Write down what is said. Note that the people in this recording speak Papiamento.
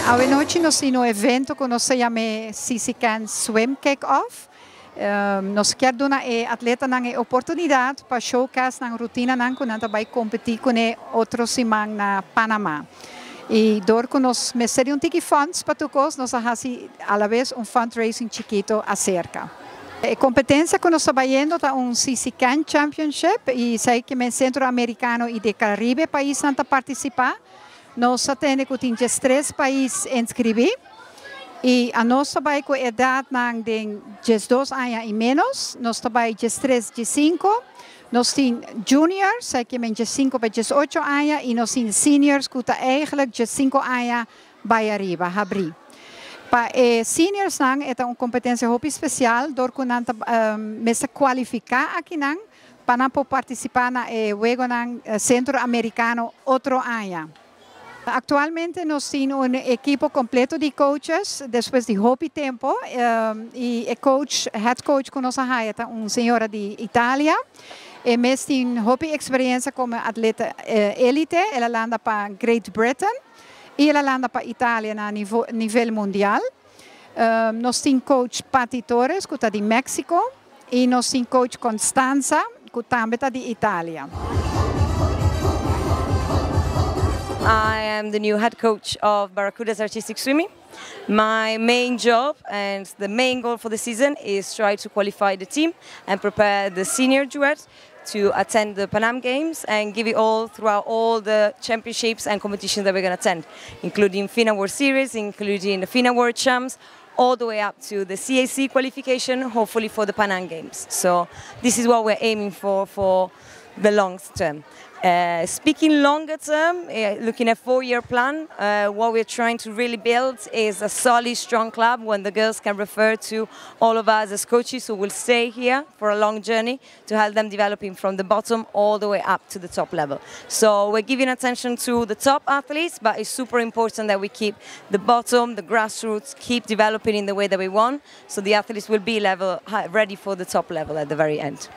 Awe nochi nos tin un evento cu nos ta yama CC Can Swim Kick-Off. Nos kier duna e atletanan e oportunidad pa showcase nan rutinanan cu nan ta bay competi cune otro siman na Panama. Y door cu nos mester di un tiki funds pa tur cos, nos a haci alabes un fundraising chikito acerca. E competencia cu nos ta bayendo ta un CC Can Championship y esey cu men Centroamericano y de Caribe paisnan ta participa. Nos a tende cu tin 13 pais inscribi y anos ta bay cu edadnan den 12 aña y menos, nos ta bay 13, 15. Nos tin juniors, cu men 5 pa 18 aña, y nos tin seniors cu ta eigenlijk 5 aña bay ariba, habri. Pa seniors nan, e ta un competencia hopi special, door cu nan mester cualifica aki nan, pa nan por participa na Weganan Centroamericano otro aña. Actualmente nos tin un ekipo completo di coaches, despues di hopi tempo, y e coach, head coach cu nos a ta un señora di Italia. E mes tin hopi experiencia como atleta elite, el a landa pa Great Britain y el a landa pa Italia na nivel mundial. Nos tin coach Patti Torres, cu ta di Mexico, y nos tin coach Constanza, cu tambe ta di Italia. I am the new head coach of Barracudas Artistic Swimming. My main job and the main goal for the season is try to qualify the team and prepare the senior duet to attend the Pan Am Games and give it all throughout all the championships and competitions that we're going to attend, including FINA World Series, including the FINA World Champs, all the way up to the CAC qualification, hopefully for the Pan Am Games. So this is what we're aiming for the long term. Speaking longer term, looking at 4-year plan, what we're trying to really build is a solid, strong club when the girls can refer to all of us as coaches who will stay here for a long journey to help them developing from the bottom all the way up to the top level. So we're giving attention to the top athletes, but it's super important that we keep the bottom, the grassroots, keep developing in the way that we want, so the athletes will be level ready for the top level at the very end.